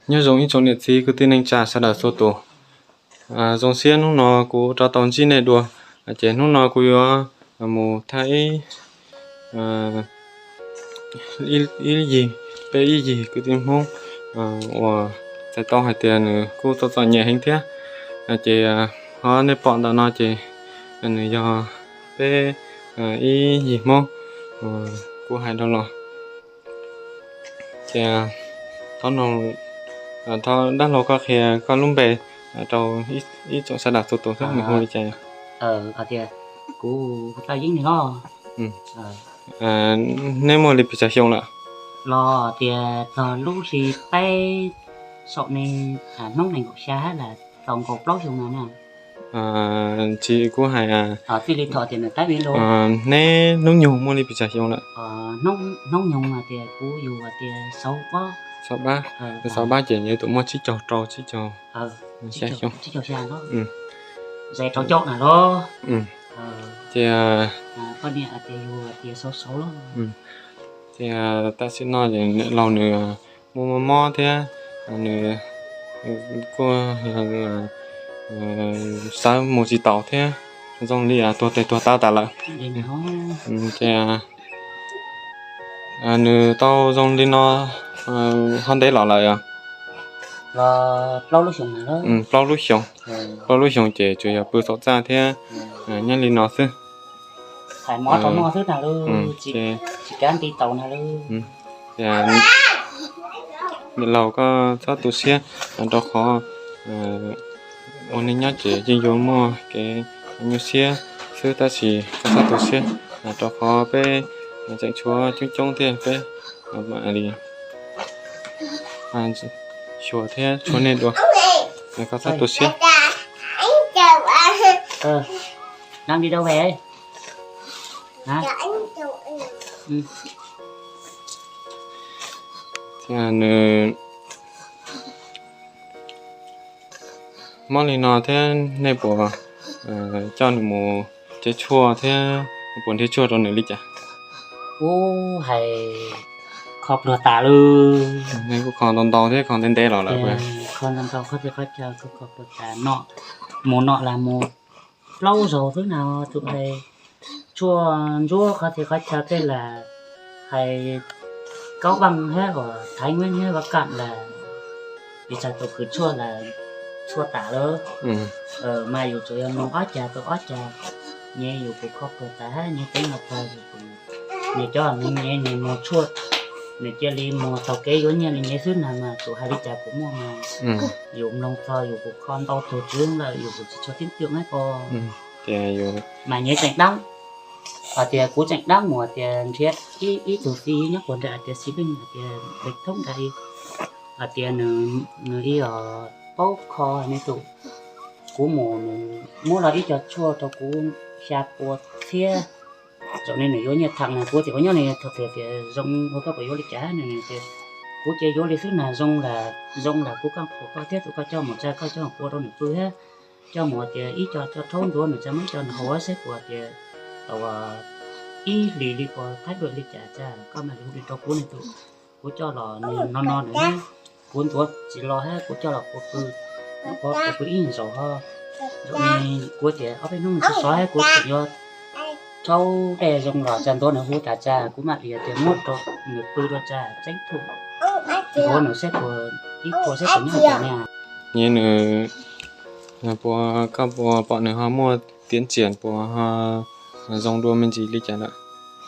Nyob zoo ib tsoom niam txiv kwv tij neej tsa sawv daws txhua tus. Zoo siab hnub no kuv rov tau ntsib nej dua, ces hnub no kuv yuav mus thaij ib, ib yig, peb ib yig kwv tij Hmoob uas txhais tau hais tias nws kuj txom txom nyem heev thiab. Ces ho nej pom ntawm no ces nws yog peb ib yig Hmoob kuv hais rau los. Ces thov, thov dab laug koj qhia koj lub npe rau ib tsoom sawv daws txhua tus thiab nws hu li cas. Kuv Toj Yeeb li os. Neb muaj li pes tsawg xyoo lawm? Los tias txog lub hli peb saum ne, hnub nees nkaum xya hab las tau nkaus plaub xyoo no na. Tsis, kuv hais, tij li thaum tias nws tab li lus. Neb hnub nyoog muaj li pes tsawg xyoo lawm? Hnub nyoog hais tias kuv yug hais tias xaus pab, xaus pab ces yog tus muaj tsib caug rau tsib caug xya xyoo. Ze rau caum na los. Ces poj niam hais tias yug hais tias xaus xaus los. Ces tam sim no ces niam laus nws muaj mob mob thiab, nws kuj sawv mus tsis taus thiab, zoo li tuag tes tuag taw tas lawm. Ces nws tau zoo li no ho ntev los lawm? Plaub lub xyoo, plaub lub xyoo ces tsuas yog pw saum txaj thiab nyob li no xwb. Niam laus koj txhob tu siab, rau qhov ua neej nyob ces yeej yuav muaj kev nyuaj siab xwb, tab sis koj txhob tu siab, rau qhov peb tseem tshuav coob coob thiab peb mam li xyuas thiab tshuav nej dua. Koj txhob tu siab. Nws mob li no thiab nej puas coj nws mus cev tshuaj thiab puas nrhiav tshuaj rau nws li cas? Kuv hais kho pluag tas lawm. Nej kuj kho ntau ntau thiab kho ntev ntev los lawm. Kho ntau ntau qhov txhia qhov chaw kuj kho pluag tas no, mus no las mus plaub zaug xwb na, tus hais tshuaj ntsuab qhov txhia qhov chaw tej las hais kaub vaaj hab uas thaiv nkuab hab vav kam las, ib txhais tau khwv tshuaj las tshuaj tas lawm. Mas yus tsuas yog mus ob cag tau ob cag, nyias yus tus kho pluag tas hab nyias teeb no pag yus tus, nyias cov nyias nyias mus tshuaj, nws cia li mus taug kev yuav nyiaj li nyias xwb na mas tus hais li cas kuv muaj mas yus mloog txog yus tus kho ntau tug tswv lawm yus tus tsis tshua tib twm na ko. Mas nyias tseem dab, hais tias kuv tseem dab mus tias nrhiav ib tug txiv nyob puag nram hais tias xi leej hais tias thoob nrad, hais tias nws ib os paub kho ne tus, kuv mus nws muab los ib co tshuaj rau kuv xya pua txhiab. Zaum ne nws yuav nyiaj tham na kuv tias ua nyob ne thaum twg tias zoo ua koj puas yuav li cas ne tias kuv cia yuav li xwb na, zoo las zoo las kuv kaaj qhuas koj thiab tus koj coj mus tsa koj coj mus pua rau nws pw thiab, coj mus tias ib co coj rhaub ntuav nws tsa muab ib co nws haus seb puas tias tau ib hlis li puas thaib dua li cas tsa koj mam li hu li rau kuv ne tus. Kuv coj los nws no no nws, kuv ntuav tsis los hab kuv coj los kuv pw, kuv pw ib zaug ho, zaum ne kuv tias ob peb hnub nws tsis sov hab kuv tseem yuav rhaub dej zoo los tsa ntuav nws hu tas tsa kuv mam li tias muab rau nws pw dua tsa tseeb thum, ntuav nws seb puas ib puas seb puas nyob cas ne. Nyias nws puas, koj puas pom nws ho muaj tiav tsiam puas ho zoo dua me ntsis li cas lawm?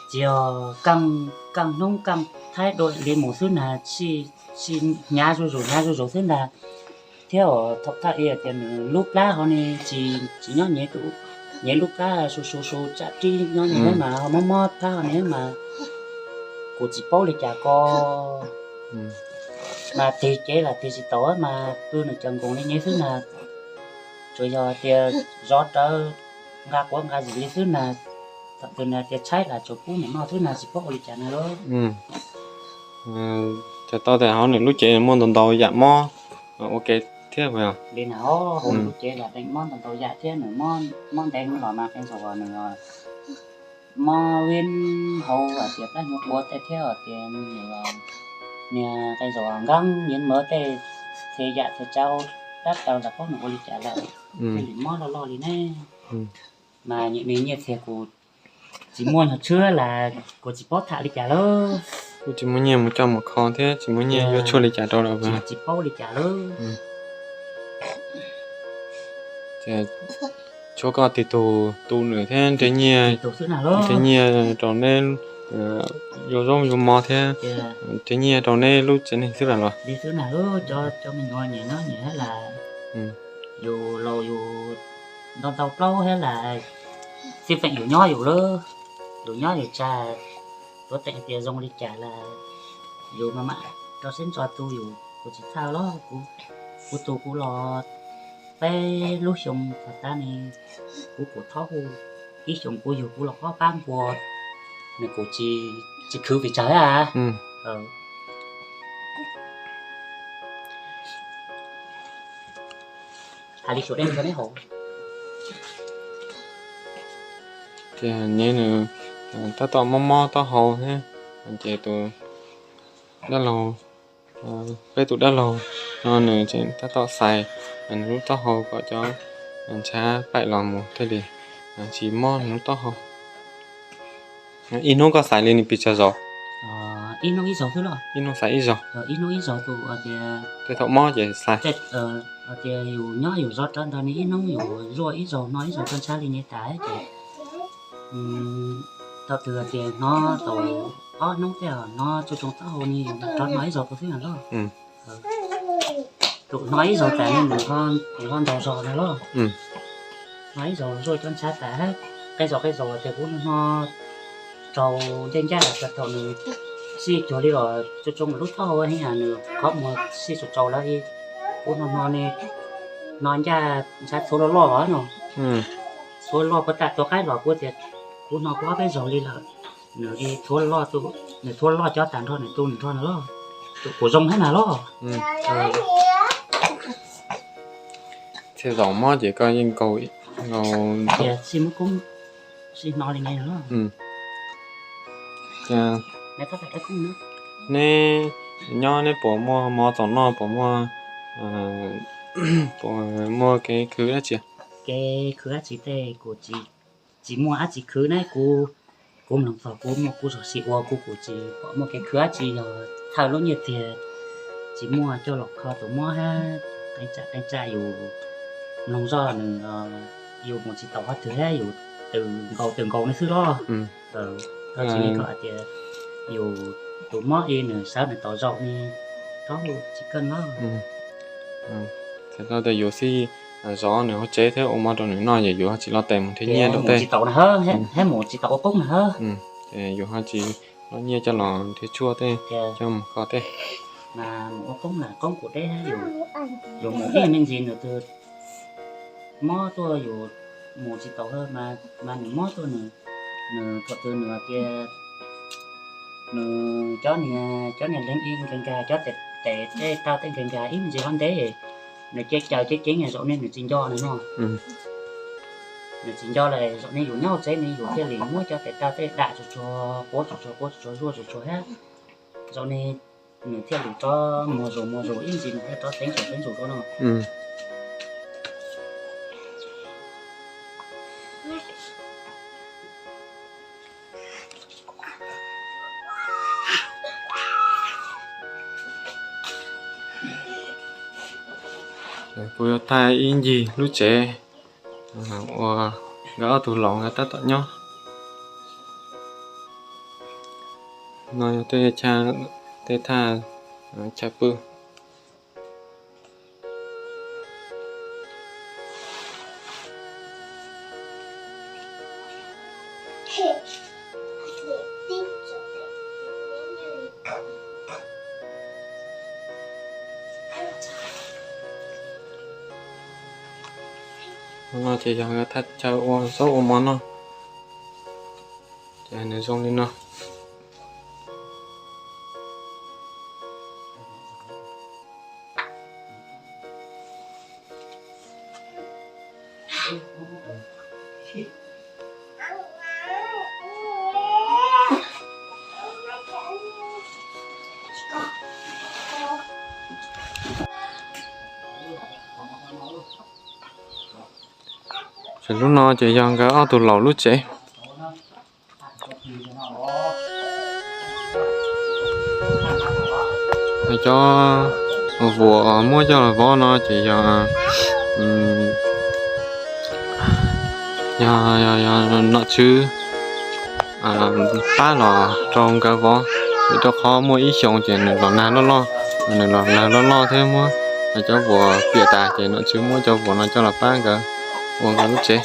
Tsis yog kaaj hnub kaaj thaib dua li mus xwb na, tsis hnyav zuj zus hnyav zuj zus xwb ntag. Thiab thaum thaj i tias nws lub plab ho ne tsis, tsis nyob nyias tus, nyias lub plab su su su tsam rib nyob nyias mas ho mob mob plab ho ne mas kuv tsis paub li cas ko. Mas tig cev los tig tsis taus mas pw nws cov nkoos li nyias xwb na. Tsuas yog tias zov rawv nqa quav nqa zis li xwb na, thaum twg nws tias tshaib los tsuas pub nws noj xwb na, tsis paub ua li cas na lauj. Ces tau tas hauv nws lub cev muaj ntau ntau yam mob ua ke thiab puas yog? Li na, hauv lub cev los mob ntau ntau yam thiab nws mob ntev hnub los mas qee zaug nws mob vib hauv hais tias plab nyuag qhuav tej thiab hais tias nws niag qee zaug nkaab yeev mawv tej txhia yam txhia tsav tab tau nram qab nws ua li cas lawm, thiaj li mob loj loj li ne. Mas nyiam me nyiaj txiag kuv tsis muaj nyuag tshuab las kuv tsis paub tham li cas lawm. Kuv tsis muaj nyiaj mus coj mus kho thiab tsis muaj nyiaj yuav tshuaj li cas rau lawm. Tsis paub li cas lawm. Ces tshuav koj tig tug tu nws thiab nrhiav nyiaj, nrhiav nyiaj rau neb yuav zaub yuav mov thiab nrhiav nyiaj rau neb lub tsev neeg xwb los? Li xwb na, cov me nyuam nyiam nyob nyiam thiab las yus laus yus ntau ntau plaub thiab las xij feem yus nyob yus lawm, yus nyob yus tsag, tuav teem tias zoo li cas las yus mam mam rau siab ntso tu yus. Kuv tsis txhawj los, kuv tu kuv los peb lub xyoo tag tas ne, kuv kuj thaub hu ib xyoos kuv yug kuv los ob pab npua, nws kuj tsis khwv vim tsawg a. Hais li xyuas dej rau neb haus. Ces nws tab tom mob mob taub hau thiab, ces tus dab laug, peb tus dab laug no nws tseem tab tom xais nws lub taub hau kom cov ntshav paim los mus thiaj li tsis mob nws lub taub hau. Ib hnub koj xais li nws pes tsawg zaus? Ib hnub ib zaug xwb los? Ib hnub xais ib zaug. Ib hnub ib zaug tus tias tej thaum mob ces xais. Tias yus nyob yus zov rov ntawd ne ib hnub yus zuaj ib zaug no ib zaug rau ntshav li ne tas ces thaum twg tias hnov tau ob hnub tej hnov tsuj tsoo taub hau ne yus rov hnov ib zaug tus xwb na los. Tus hnov ib zaug tas ne nws ho ntaug zog na los. Hnov ib zaug zuaj cov ntshav tas, qee zaus qee zaus tias kuv hnov raug ncaj ncaj thaum nws sij cuag li los tsuj tsoo lub taub hau heev, nws qhov muag sij tsaus tsaus lawm, kuv hnov hnov ne, hnov ncaj ntshav txhuav loj loj no, txhuav loj puag ta tua qaib los kuv tias kuv hnov kuv ob peb zaug li lawm, nws li txhuav loj, nws txhuav loj cov tas nrho nws tu nws nrho na los, tus kuj zoo thiab na los. Txhia zaus mob ces koj yeej nkaus, nkaus tias sij muab koob sij hnov li ne los. Neb nyob neb puas muaj mov txaus noj, puas muaj, puas muaj kev khwv dab tsi? Kev khwv dab tsi tej kuv tsis muaj dab tsi khwv ne, kuv, kuv mloog txog kuv muaj kuv zog sij ua kuv, kuv tsis pom muaj kev khwv dab tsi, yog thawj lub nyiaj txiag tsis muaj coj los kho tus mob hab qee tsam qee tsam yus mloog zoj nws, yus mus tsis tau qhov twg hab yus tws nkaus tws nkaus ne xwb los. Koj tsis li koj hais tias yus tus mob ib nws sawv nws tau zaum ne, koj tsis kawg no. Txhais tau tias yus xij zov nws hauv tsev thiab ua mov rau nws noj ces yus ho tsis lo tes mus nrhiav nyiaj rau tej, tsis tau na hab, hab mus tsis tau ua qoob na hab. Yus ho tsis lo nyiaj coj los nrhiav tshuaj tej, coj mus kho tej. Mas mus ua qoob na qoob kuv deb, yus mus ib me ntsis nws twb mob tuaj yus mus tsis tau hab, mas nws mob tuaj nws, nws thaum twg nws tias nws cov niag, cov niag leeg ib nkag nkag, cov tes, tes tej taw tej nkag nkag ib me ntsis ho ntev, nws cia caws ceev ceev zaum ne nws tsis nco nws no. Nws tsis nco lawm zaum ne yus nyob hauv tsev ne yus thiaj li muab cov tes taw tej dam tsuag tsuag, quav tsuag tsuag, quav tsuag tsuag, zuaj tsuag tsuag hab. Zaum ne nws thiaj li rov muag zus muag zus ib ntsis nws thiaj rov teev tsuag teev zus rau no. Kuv yuav thaij ib ncig lub tsev uas nkawd ob tug laus nkawd tab tom nyob. No yog tej chaw, tej thaj chaw pw. No ces yog thaj chaw ua zaub ua mov noj, ces nws zoo li no. Lub no ces yog nkawd ob tug laus lub tsev. Cov vuas muab coj los vov no ces yog, yog, yog nom tswv pab los rau nkawd vov, vim rau qhov muaj ib xyoos ces nws los nag loj loj, nws los nag loj loj thiab muab cov vuas piam tas ces nom tswv muab cov vuas no coj los pab nkawd ua nkawd lub tsev.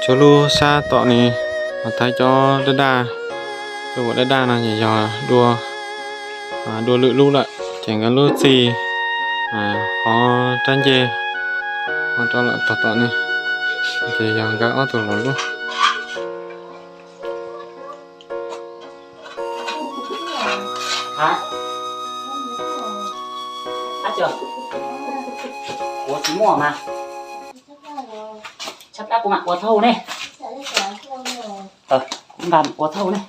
Cov lub sab tom ni, thaib cov daj daj, cov vuas daj daj no ces yog dua, dua lwm lub lawm ces nkawd lub txij qhov rab ncej ho rov lawm tog tom ni, ces yog nkawd ob tug laus lub. Ua tsis muaj mas, tshab plab kuv mam ua thauj ne. Kuv mam ua thauj ne.